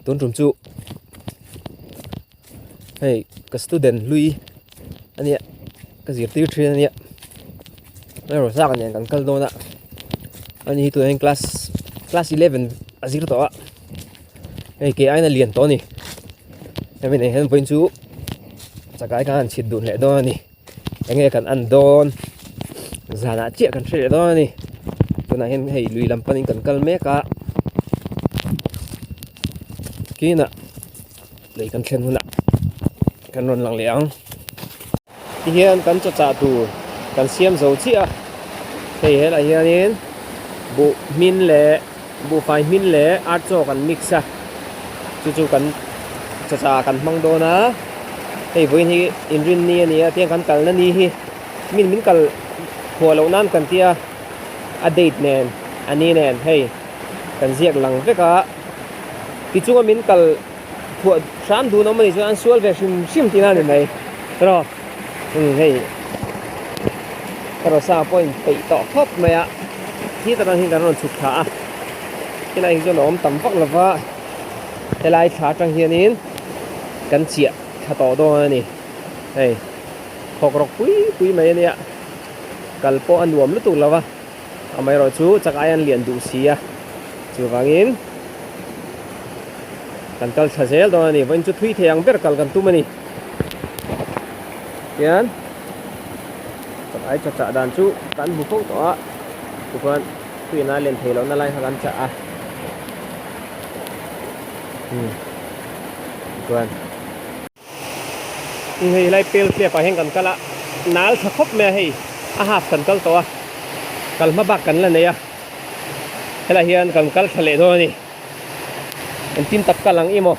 Tun tum chu hei ka student hlui a nia ka zirtir thin a nia erawh zak nen kan kal dawn a ani hi tunah hian class class eleven a zir tawh a hei kei aiin a lian tawh a ni hemi nen hian vawiin chu chakai khan an chhit dun leh dawn a ni. Enge kan en dawn zanah chiah kan hre leh dawn a ni tunah hian hei lui lam panin kan kal mek a kinah lei kan thlen hunah kan rawn lang leh ang tihian kan chaw chah tur kan siam zo chiah a hei helaiah hianin buh hmin leh buhfai hmin leh ar chaw kan mix a chu chu kan chaw chah kan hmang dawn a hei vawiin hi inrinni a ni a tiang kan kalna ni hi min min kal khuah loh nan kan tia a date nen a ni nen hei kan ziak lang vek a tichunga min kal khuah hram dun awm a nih chuan an sual ve hrim hrim tihna a ni mai tiraw umm hei erawh sa pawh a inpeih tawh khawp mai a khi takah hian kan rawn chhuk thla a helai hi chuan a awm tam vak lova helai thla atang hianin kan chiah thla tawh dawn a ni hei thawk rawk pui pui mai a nia kal pawh a nuam lutuk lova. Amaherawhchu chak ai an lian duh si a, chuvangin kan kal thla zel dawn a ni. Vawiin chu thui thei ang ber kal kan tum a ni. Tihian chak ai chaw chah dan chu kan hmu fo tawh a, tikhuan tuiin a len thei lohna lai kha kan chah a. Umm tikhuan. Hei lai pel tliap ah hian kan kal a, nal tha khawp mai a hei a half kan kal tawh a, kal hma bak kan la nei a, helaiah hian kan kal tha leh dawn a ni, engtin tak kal ang i maw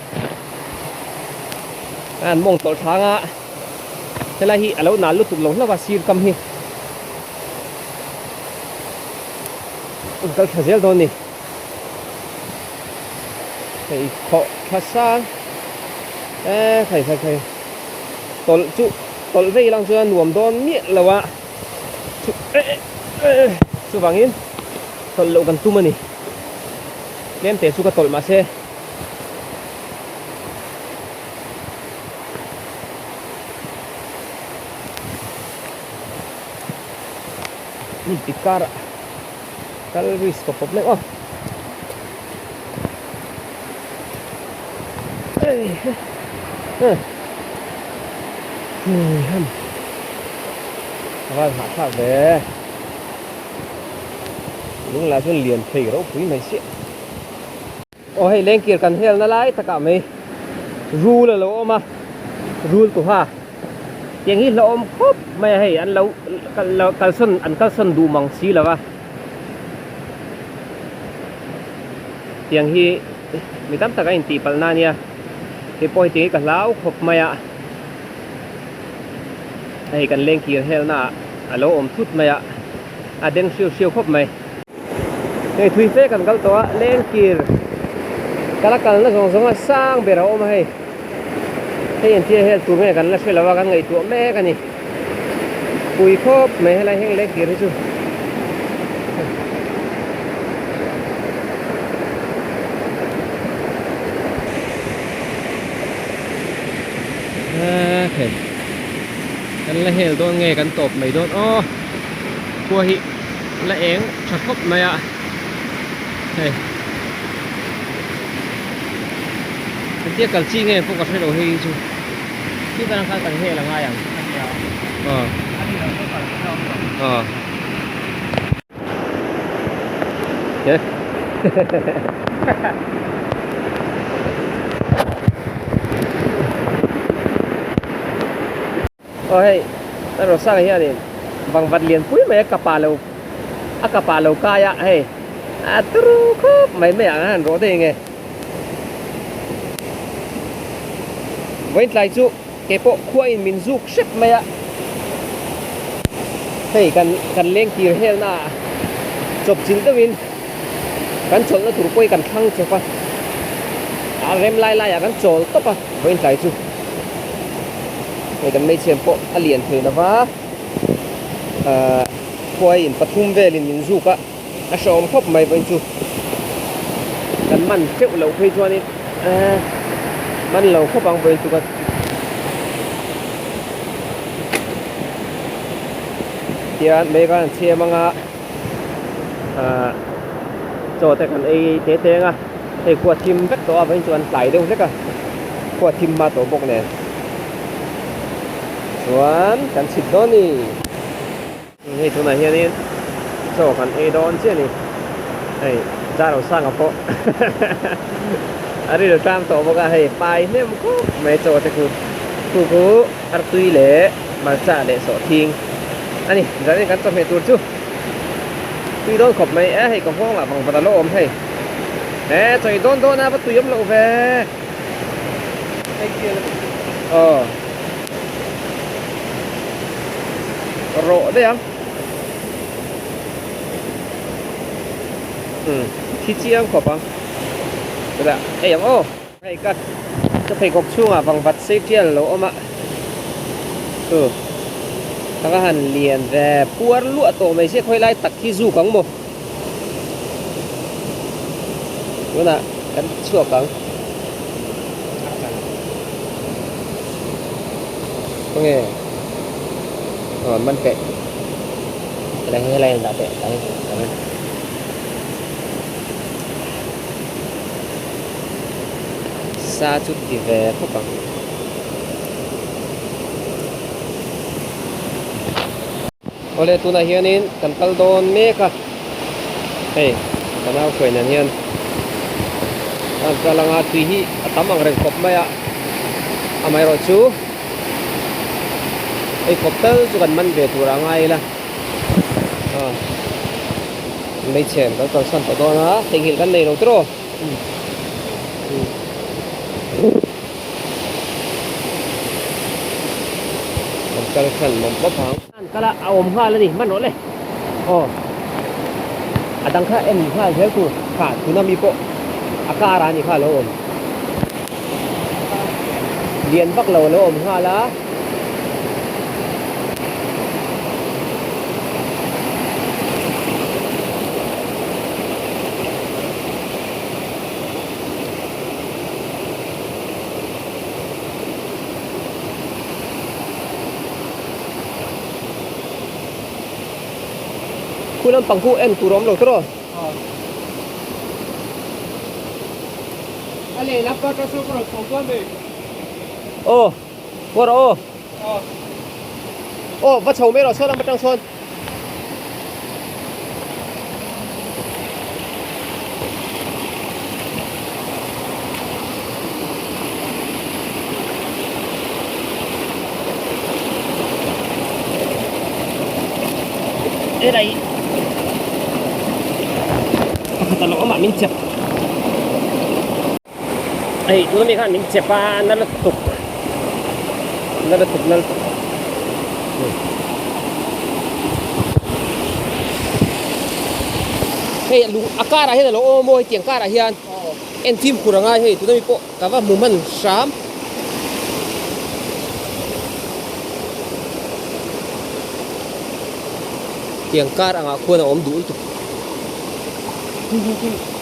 a an mawng tawlh thlang a, helai hi a lo nal lutuk lo hlauh a sir kam hi an kal tha zel dawn a ni. Hei khawh tha sang e khai khai khai tawlh chu tawlh vei lang chuan nuam dawn miah lo a chu e e chuvangin tawlh loh kan tum a ni tlem te chu ka tawlh mahse hmun tik karah. Kal risk ka pawp leh aw. Ral hah thlak ve. Lung lah chuan lian thei ropui mai siah. Aw hei lengkir kan helna lai takah mai rul a lo awm a, rul tuha tiang hi hlauhawm khawp mai a hei an lo kalsawn an kalsawn duh mang si lo va tiang hi mi tam tak a intih palh na ania hei pawh hetiang hi ka hlau khawp mai a hei kan lengkir helna ah a lo awm thut mai a a deng hriau hriau khawp mai. Hei thui fe kan kal tawh a lengkir kala kalna zawng zawng a sang ber a awm a hei hei entir hel tur nge kan la hre lo a kan ngaihtuah mek a ni pui khawp mai helai heng lengkir hi chu. Hei kan la hel dawn nge kan tawp mai dawn aw khua hi. La eng tha khawp mai a hei engtia kal chi nge pawh ka hre lo hei hi chu khi tan khan kan hel a ngai ang aw aw Aw hei Rosanga hianin vangvat lian pui mai a kapa lo a kapa lo kai a hei a turu khawp mai mai ah han rawh daih nge vawiin tlai chu kei pawh khua in min zuk hrep mai a hei kan kan leng tir hel na ah chawp chilh deuhin kan chawlhna tur pawh hi kan thlang chawp a a rem lai lai ah kan chawl tawp a vawiin tlai chu. Hei kan hmeichhiam pawh a lian thei lova ahh khuai in pathum velin min zuk a a hrehawm khawp mai vawiin chu kan man teuh loh phei chuanin E man lo khawp ang vawiin chu ka tian mei khan an chhem anga ah chaw te kan ei te te ang a hei khua thim vek tawh a vawiin chu an tlai deuh hlek a khua thim hma tawh bawk nen chuan kan chhit dawn a ni. Hei tunah hianin chaw kan ei dawn chiah a ni. Hei Zaro Sanga pawh a ril tlang tawh bawk a, hei pai hnem khawp mai chaw te khu. Khu khu artui leh hmarcha leh sawhthing a ni. Zanin kan chawhmeh tur chu tui dawn khawp mai e, hei ka nghawngah vang vat a lo awm hei. He chaw ei dawn dawn a va tui awm loh ve. Aw. Rawh daih ang. Umm thi chiang khawp ang. Chutah hei ang aw. Hei ka ka pheikhawk chhungah vangvat sei tial lo awm a. Chu ka va han lian ve puar luah tawh mai sia khawi lai tak hi zuk ang maw. Tunah kan chhuak ang. Khawnge aw man teh helai hi helai an dah teh tlai hi sa chu ti ve khawp ang. Awle tunah hianin kan kal dawn mek a hei ka nau hruai nen hian a kal anga tui hi a tam ang reng khawp mai a amaherawh chu hei khawp tal chu kan man ve tur a ngai ila a hmeichhe kan kalsan tawh dawn a theihnghilh kan nei lo tiraw. Kan kal khan mawp mawp ang. An kal a, a awm nghal a ni hman rawh le. Aw a dang kha en nghal zel tur kha tuna mi pawh a car ah a ni kha a lo awm. Lian vak lo a lo awm nghal a. Khu lampang khu en tur a awm lo tawh aw. Aw kawr aw. Aw va chho mai rawh sawn lam atang sawn. Helai pakhat a lo awm ah min chep hei tuna mi khan min chep a na lutuk na lutuk na lutuk hei lung a car ah hian a lo awm a maw hetiang car ah hian en fimkhur a ngai hei tuna mi pawh ka va hmu hman hram. Tiang kar angah khuan a awm duh lutuk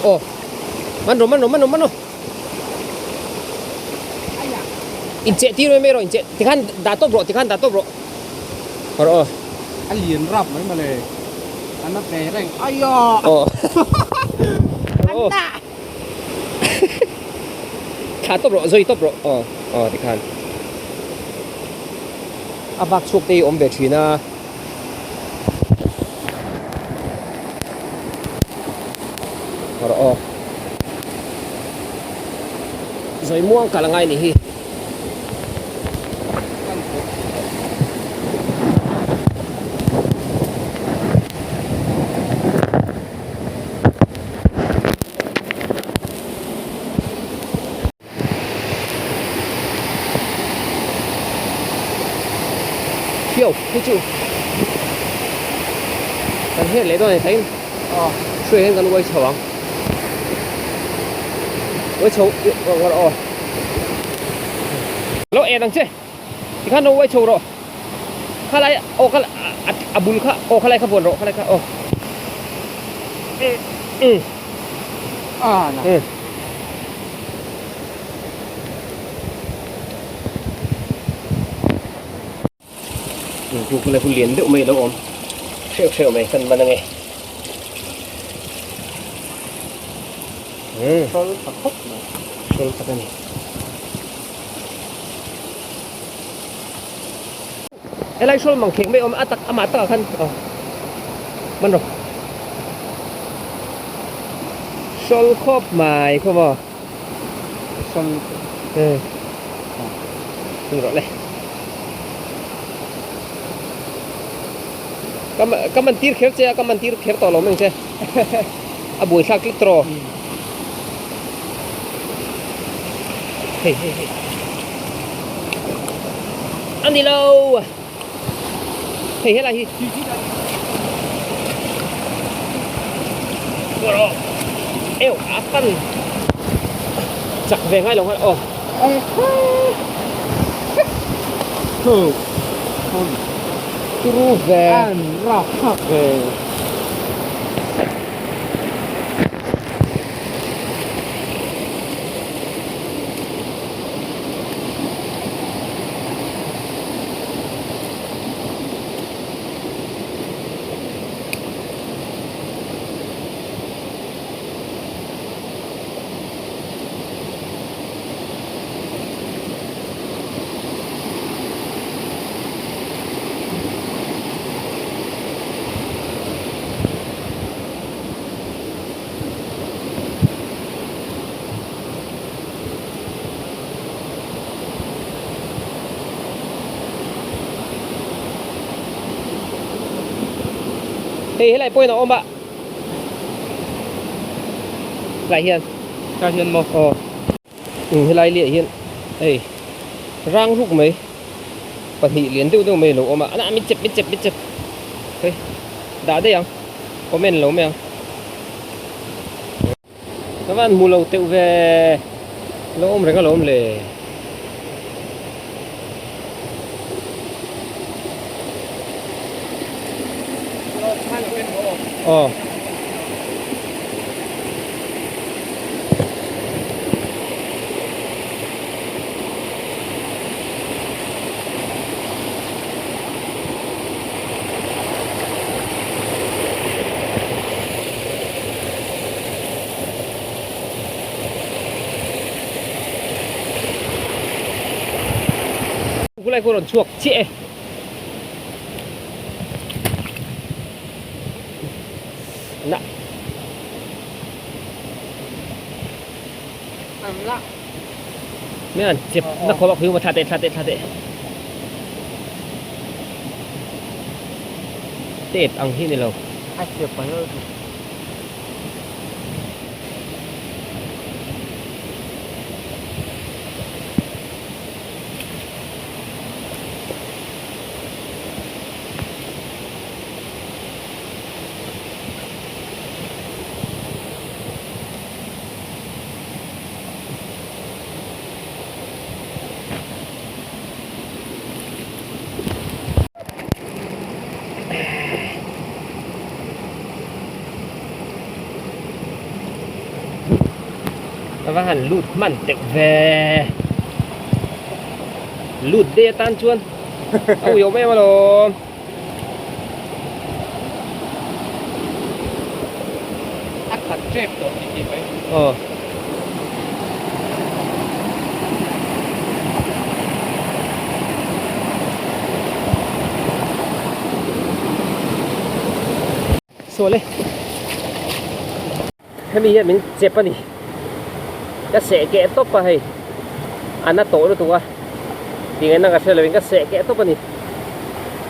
aw man rawh man rawh man rawh man rawh incheh tir mai mai rawh incheh tikhan dah tawp rawh tikhan dah tawp rawh rawh aw a lian rap mai mawle a na ve reng aiya aw aw thlah tawp rawh zawi tawp rawh aw aw tikhan a vak chhuak te hi awm ve thin a. Rawh aw. Zawi muang kal angai nih hi. Khiau hei chu kan hriat leh dawn a ni tain hruai hian kan uai chho ang uai chho rawh aw lo en ang che tikhan lo uai chho rawh khalai aw kha a bul kha aw khalai kha vuan rawh khalai kha aw a na. Khu khu lai khu lian deuh mai a lo awm hreuh hreuh mai kan man ange. Umm. Hrawl tha khawp mai. Hrawl tak a ni. Helai hrawl mang khek mai awm a tak amah takah khan aw man rawh. Hrawl khawp mai khaw maw. Hrawl. Umm. Hung rawh le. Ka ka man tir kher che a ka man tir kher tawh lo mai ang che. A buai thlak tlat tawh. Hei hei hei. A ni lo. Hei helai hi. Eo a pan chak ve ngai lo ngai aw. Turu ve. An rap thak ve. Hei helai pawhin a awm a tlai hian tlai hian maw aw umm helai liah hian hei rang ruk mai pahnih lian deuh deuh mai a lo awm a a min chep min chep min chep hei dah daih ang comment lo mai ang. Ka van hmu lo teuh ve lo awm reng alawm le. Aw. Khulai khu rawn chhuak chiah e. Na. Mian chep na khawp a khuiu ma thla teh thla teh thla teh. Tep ang hi ni lo. A chep mai lo. Ka va han lut hman teuh ve lut daih atan chuan a uiawm em alawm. A khat tep tawh tih tih mai. Aw. Saw le. Hemi hian min chep a ni. Ka seh keh tawp a hei. A na tawh lutuk a. Tingaihna ka hre lovin ka seh keh tawp a ni.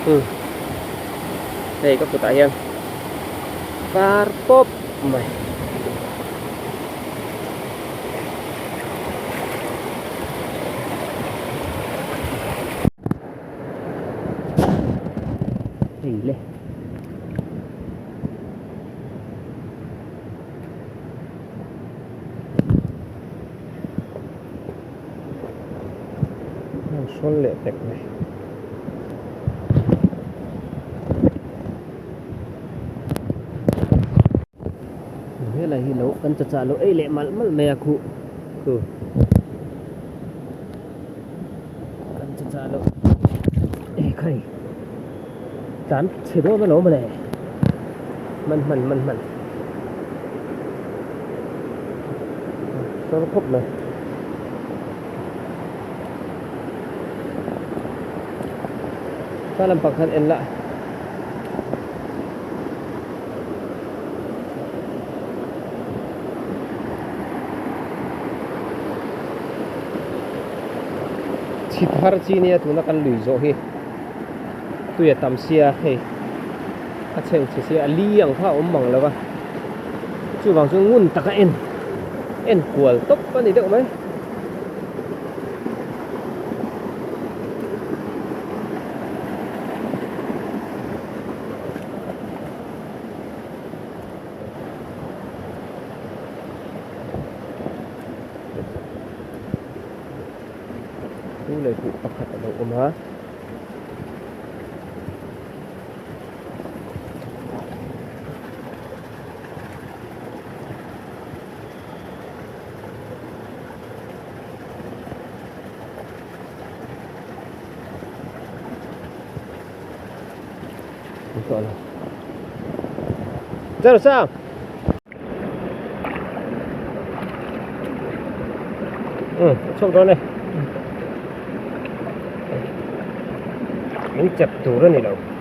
Hmm. Hei ka kutah hian var pawp mai. Hei le. Heng hrawl leh pek mai. Helai hi lo kan chachah lo ei leh malh malh mai a khuh khu kan chachah lo ekhai. Tlan chhe dawn alawm mawle. Man hman man hman. Sawr khawp mai. Kha lampang khan en la. Chhit har chi nia tuna kan lui zawh hi tui a tam sia hei a chheng chhe sia a li ang kha a awm mang lo va chuvang chuan ngun taka en en kual tawp a ni deuh mai. Chu lei huh pakhat a lo awm a. Zero sang. Ừ, chhuak dawn e. Min chep tur a ni lo.